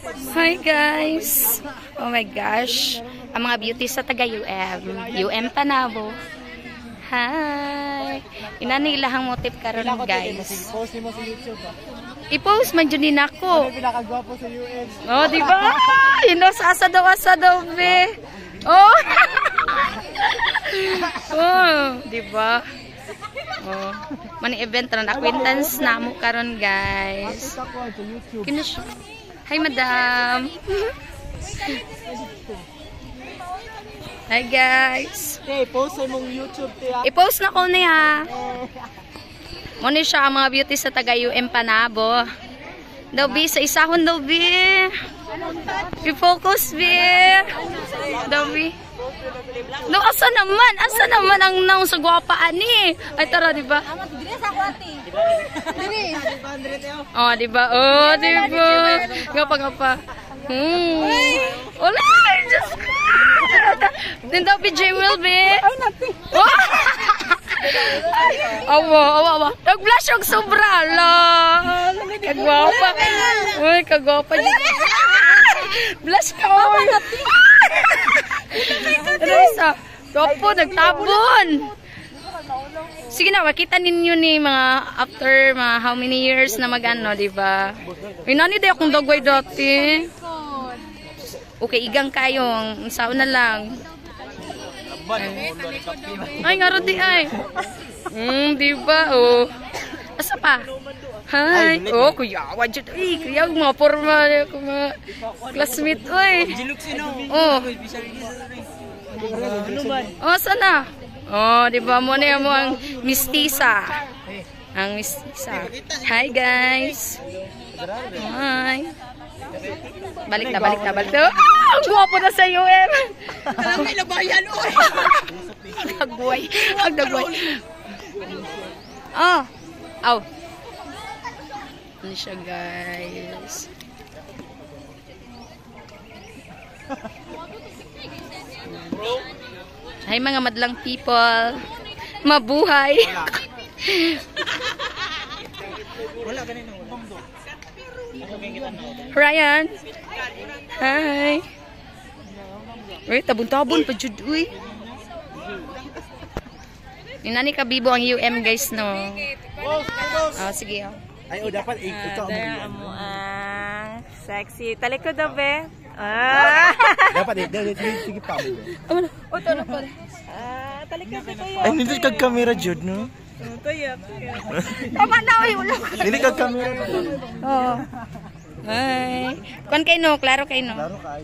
Hi guys! Oh my gosh. Ang mga beauty sa taga UM. UM Panabo. Hi! Inani ilahang motif karon, guys. Post mo sa YouTube ah. I-post man jud ni nako. Pinakagwapo sa UM. Oh, di ba? Yun daw, sa asa daw, be. Oh. Oh, di ba? Oh. Mani event ron, acquaintance na mo karon, guys. Sa YouTube. Kino siya. Hi, madam. Hi, guys. Hey, post sa imong YouTube tiya. I-post na ko niya. Muna siya ang mga beauty sa taga UM Panabo. Daw, bi, sa isahon daw, bi. I-focus, bi. Daw, bi. No, asa naman? Asa naman ang naong sa gwapa ani? Ay, tara, di ba? Oh, di ba? Oh, di ba? Gapa, gapa. Wala! Diyos ko! Nindaw, BJ will be. Ay, natin. Awa, awa, awa. Nag-blush yung sobra. Ala. Kagwapa. Uy, kagwapa. Blush ka, oy. Ano isa? Topo, nagtabon. Sige na, makita ninyo ni mga after mga how many years na mag-ano, di ba? Uy, nani day akong dagway dati. Okay, igang kayong. Sao na lang. Ay, nga di ay. Di ba? Oh. Asa pa? Hi. Oh, kuya, wajud. Ay, kuya, mga forma ako mga classmate, oy. Oh. Oh, sana? Oh, di ba mo na mo ang mistisa. Ang mistisa. Hi, guys. Hi. Balik na, balik na, balik na. Ah, ang gwapo na sa UM. Alam may labayan, oy. Ang dagway. Ang dagway. Oh. Aw. Ano siya, guys? Hi, mga madlang people. Mabuhay. Wala ganun. Ryan. Hi. Uy, tabon-tabon pa jud uy. Inani ka bibo ang UM, guys, no. Oh, sige oh. Ay, oh, dapat ikaw Mo ang sexy. Talikod daw, be. Ah. Dapat sige pa mo. Oh, to na pa. Ah, talikod ko tayo. Ay, hindi kag camera jud, no? Tayo, tayo. Tama na oy, wala. Hindi kag camera. Oh. Hi. Kon kay no, klaro kay no. Klaro kay.